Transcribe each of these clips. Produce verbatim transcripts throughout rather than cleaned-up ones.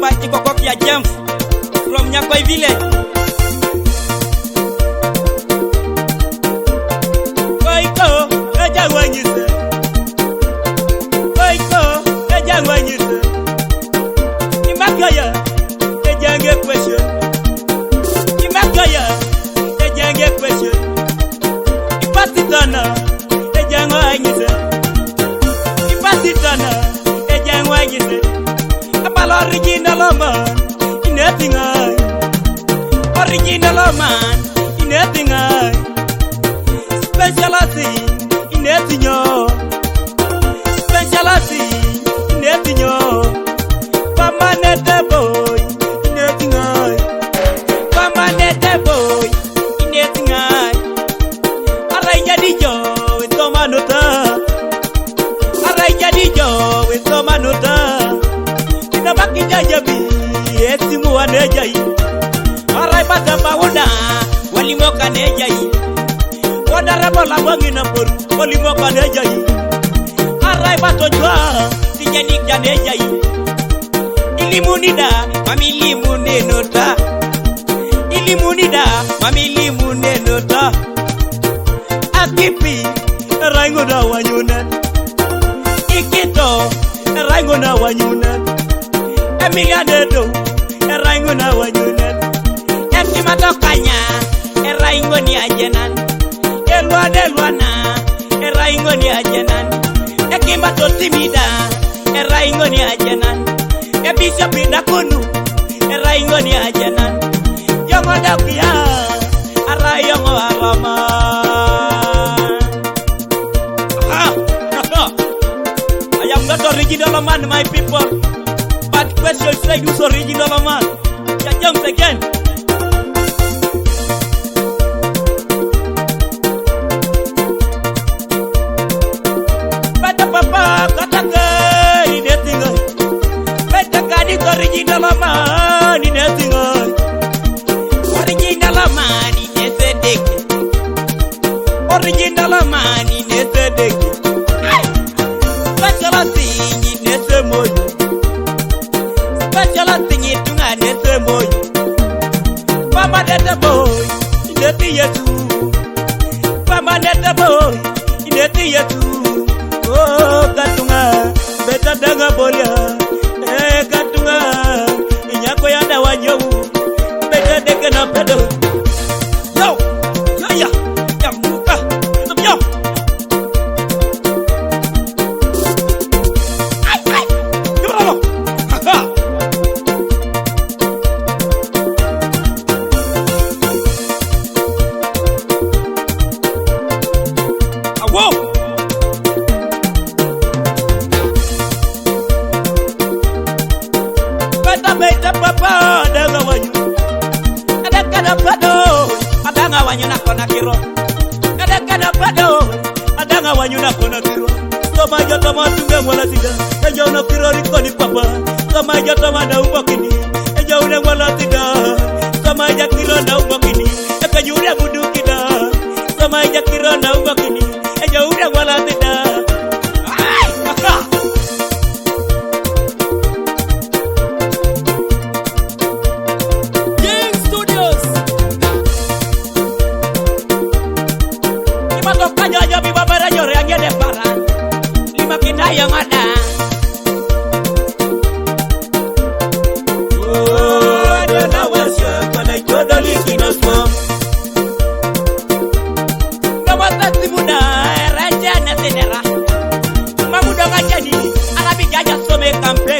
Pati Kokokia James from Nyakoi Village. Koiko, eja wanyise. Koiko, eja wanyise. Imakaya, eja nge question. Imakaya, eja nge question. Ipasitana, eja ngwanyise. Ipasitana, eja ngwanyise. Abal original man, inetingai. Original man, inetingai. Speciality, inetinyo. Speciality, inetinyo. Permanent boy, inetingai. Permanent boy, inetingai. Arai jadi jo, wis komanuta. Arai jadi jo, wis komanuta. Ina baki jajabi, etimu wane jai. Arai bata bauda, walimo kane jai. Wadara bola wangi na boru, walimo kane jai. Arai bato jwa, tijani kane jai. Ilimunida, mami ilimunenota. Ilimunida, mami ilimunenota. Akipi, erai ng'o na wanyunet. Ikito, erai ng'o na wanyunet. Emilian Edou, erai ng'o na wanyunet. Ekimatokanya, erai ng'o ni ajenan. Eluan eluana, erai ng'o ni ajenan. Ekimato timida, erai ng'o ni ajenan. Ebisop idakunu, erai ng'o ni ajenan. Yong'o dakia, arai yong'o arama. Ah, I am not original man, my people. But question say, who's original man? James again. Bata papa, kata ke, inetingai. Bata kadi original man, inetingai. Original man, inesedek. Original man, inesedek. Special thing, inesemoyo. Special thing, itunga, inesemoyo. Permanent boy, ineti Yesu. Permanent boy, ineti Yesu. Oh, katunga, beta danga bolia. Eh, katunga, inyako ya dawa nyowu. Beta deke na pedo. Yo, yo, ya, ya, muka. Yo. Ai, ai. Yo, yo, yo. Aha. Awo. Beta beta papa, danga wanyu. Adaka na pado, adanga wanyu na kona kiro. Adaka na pado, adanga wanyu na kona kiro. Toma jo toma tunga wala sida. Ejo no kiro riko ni papa. Toma jo toma na ubokini. Ejo ule wala sida. Toma ja kiro na ubokini. Eka jure budu kida. Toma ja kiro na ubokini. Ejo ule wala sida. Ai, kaka. King Studios. Imato kanyo ajo bi babara jore angede para. Lima kinayo ngada. Oh, I don't know what's your, but I totally cannot swim. Nomotati muda, raja na tenera. Mamuda ngajani, arabi jaja some kampe.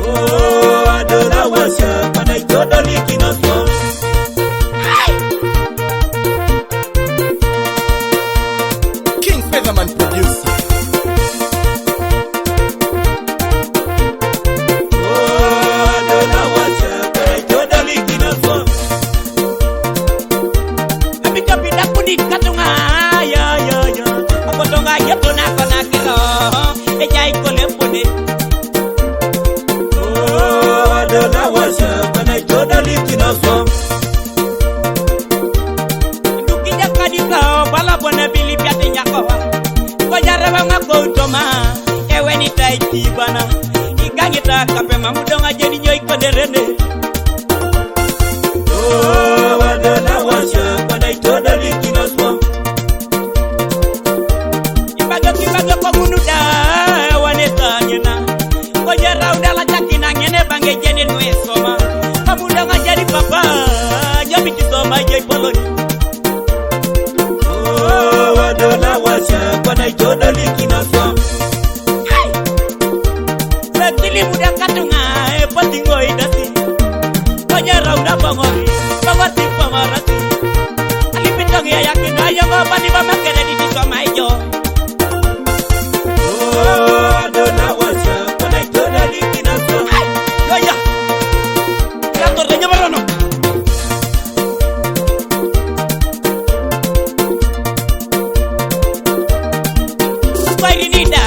Oh, I don't know what's your, but I totally cannot swim. King Featherman producer. Papa, nyabiti soma jai poloni. Oh, wadola washa, kwana ichodo likina swa. Ai! Sekili muda katunga, e patingo idasi. Kanya rauna bangori, bangori pangarati. Alipitong ya yakin, ayo ngobani ba makere di soma ijo. Oh, wadola washa, kwana ichodo likina swa. Ai! Yoya! Yato renyo barono. Kwairinida,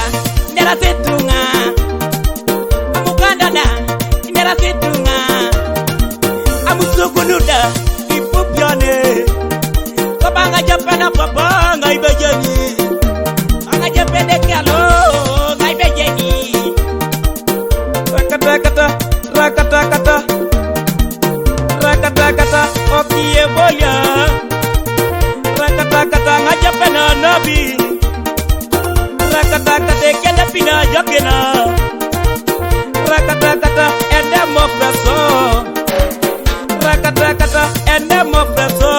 nera setunga. Amukandana, nera setunga. Amusugunuda, ipupione. Kabanga japana papa, ngai bejeni. Anga japene kialo, ngai bejeni. Rakatakata, rakatakata, rakatakata, okie bolia. Rakatakata, ngajapena nabi. Rakatakata, kenda pina jakena. Rakatakata, ende mofeso. Rakatakata, ende mofeso.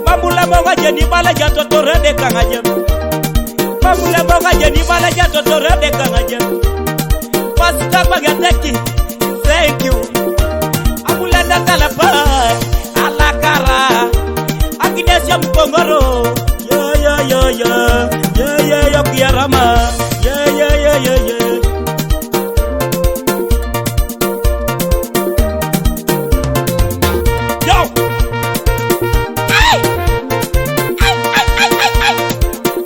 Mamula mo ngajeni bala jatoto rede kangajem. Pamule boga jeni bala jatoto rede kangaje. Pastor Bagateki, thank you. Amulenda Talapa, Alakara, Akidesia Mkongoro. Yo, yo, yo, yo, yo, yo, yo, Kiarama. Yo, yo, yo, yo, yo. Yo! Ai! Ai, ai, ai, ai, ai!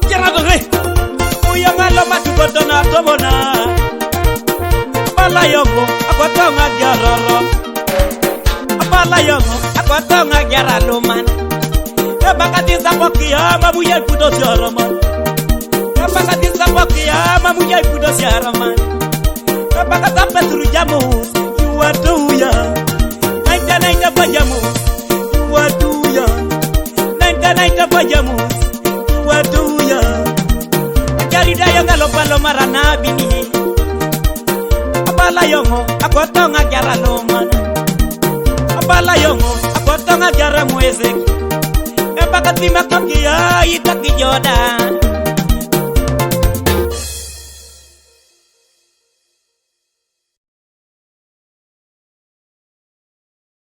Gerardo re. Uyo ngalo matugoto na tobona. Bala yongo, akotonga geroro. Bala yongo, akotonga geraluman. Ebakati sapokia, mabuya ipudo siaraman. Ebakati sapokia, mabuya ipudo siaraman. Ebakata Petru Jamus, you are too young. Naita, naita pa Jamus, you are too young. Naita, naita pa Jamus, you are too young. Jarida yonga lo palo marana bini. Abala yongo, akotonga geraluman. Abala yongo, akotonga geramuesek. Ebakati makokia, itaki joda.